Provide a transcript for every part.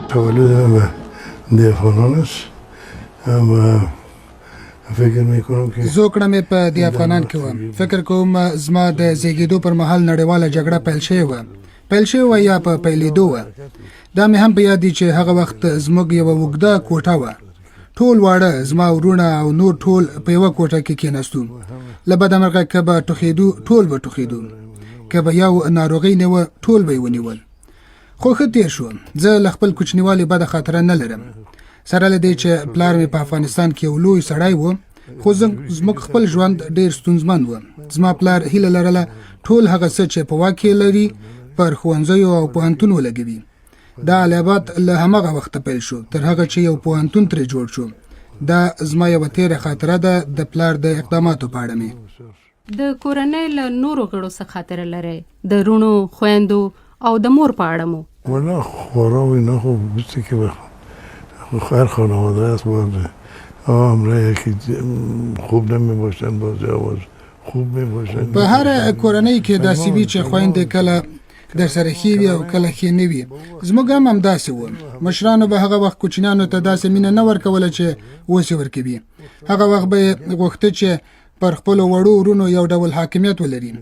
تولد من به د افغانان است و فکر میکنم که زوکړه مې په دی افغانان کې وه. فکر کوم زما د زیږیدو پر مهال نړیواله جګړه پیل شوې وه، پیل شوې وه یا په پیلېدو وه. دا مې هم په یاد دي چې هغه وخت زموږ یوه اوږده کوټه وه. ټول واړه، زما وروڼه او نور ټول په یوه کوټه کې کېناستو. له بده مرغه که به ټوخېدو، ټول به ټوخېدو. که به یو ناروغۍ نیوه، ټول به یې ونیول. خو ښه تېر شو. زه له خپل کوچنیوالي بده خاطره نه لرم. سره له دې چې پلار مې په افغانستان کې یو لوی سړی و، خو زموږ خپل ژوند ډېر ستونزمن و. زما پلار هیله لرله ټول هغه څه چې په واک کې لري پر ښوونځیو او پوهنتون ولګوي. دا علیاباد له هماغه وخته پیل شو تر هغه چې یو پوهنتون ترې جوړ شو. دا زما یوه تېره خاطره ده د پلار د اقداماتو په اړه مې. د کورنۍ له نورو غړو څه خاطره لرئ؟ د روڼو، خویندو او د مور په اړه مو؟ والا خورا و اینا خو مثل که به هر خانواده است باز همراه یکی خوب نمی باشن، بعضی آواز خوب می باشن. په هره کورنۍ کې داسې وي چې خویندې کله در سره ښې وي او کله ښې نه وي. زموږ هم همداسې و. مشرانو به هغه وخت کوچنیانو ته داسې مینه نه ورکوله چې اوس یې ورکوي. هغه وخت به یې غوښته چې پر خپلو وړو ورونو یو ډول حاکمیت ولري.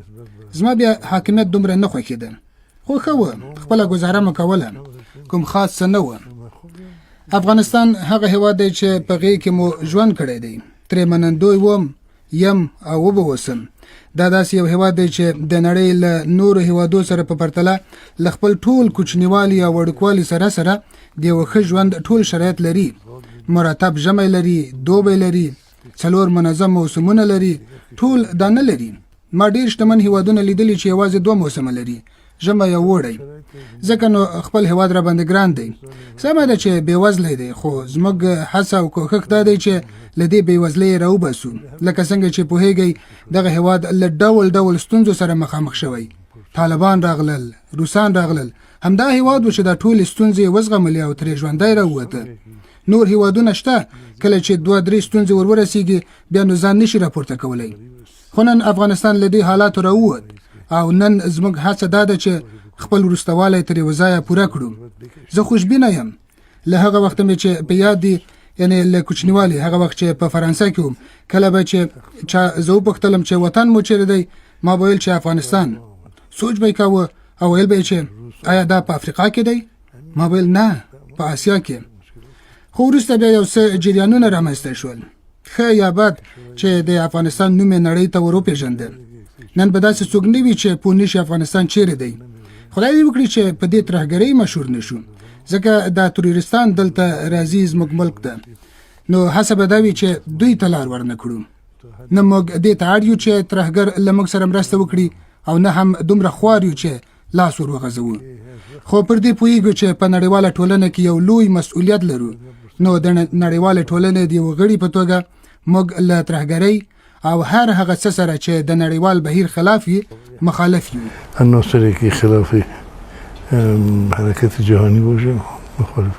زما بیا حاکمیت دومره نه خوښېده، خو ښه و، خپله ګزاره مو کوله، کوم خاص څه نه و. افغانستان هغه هیواد دی چې په غېږ کې مو ژوند کړی دی، ترې منندوی وم، یم او وبه اوسم. دا داسې یو هیواد دی چې د نړۍ له نورو هیوادو سره په پرتله له خپل ټول کوچنیوالي او وړوکوالي سره سره د یوه ښه ژوند ټول شرایط لري. مرتب ژمی لري، دوبی لري، څلور منظم موسمونه لري، ټول دا نه لري. ما ډیر شتمن هیوادونه لیدلي چې یوازې دوه موسمه لري، ژمی او اوړی. ځکه نو خپل هیواد را باندې ګران دی. سمه ده چې بېوزلی دی، خو زموږ هڅه او کوښښ دا دی چې له دې بېوزلۍ یې راوباسو. لکه څنګه چې پوهېږئ دغه هیواد له ډول ډول ستونزو سره مخامخ شوی. طالبان راغلل، روسان راغلل، همدا هیواد و چې دا ټولې ستونزې یې وزغملې او ترې ژوندی راووته. نور هیوادونه شته کله چې دوه درې ستونزې ور ورسیږي بیا نو ځان نشي راپورته کولی. خو نن افغانستان له دې حالاتو راووت او نن زموږ هڅه دا ده چې خپل وروستهوالی تر یوه ځایه پوره کړو. زه خوشبینه یم. له هغه وخته مې چې په یاد دي، یعنې له کوچنیوالي، هغه وخت چې په فرانسه کې وم، کله به چې چا زه وپوښتلم چې وطن مو چیرې دی، ما به ویل چې افغانستان. سوچ به یې کاوه او ویل به یې چې آیا دا په افریقا کې دی؟ ما ویل نه، په اسیا کې. خو وروسته بیا یو څه جریانونه رامنځته شول، ښه یا بد، چې د افغانستان نوم یې نړۍ ته وروپېژنده. نن به داسې څوک نه وي چې پوه نه شي افغانستان چیرې دی. خدای دې وکړي چې په دې ترهګرۍ مشهور نه شو، ځکه دا تروریستان دلته راځي زموږ ملک ته، نو هڅه به دا وي چې دوی ته لار ورنه کړو. نه موږ دې ته اړ یو چې ترهګر له موږ سره مرسته وکړي او نه هم دومره خوار یو چې لاس ور وغځوو. خو پر دې پوهیږو چې په نړیواله ټولنه کې یو لوی مسؤلیت لرو، نو د نړیوالې ټولنې د یو غړي په توګه موږ له ترهګرۍ او هر هغه څه سره چې د نړیوال بهیر خلاف وي مخالف یو. عناصری که خلاف حرکت جهانی باشه مخالف.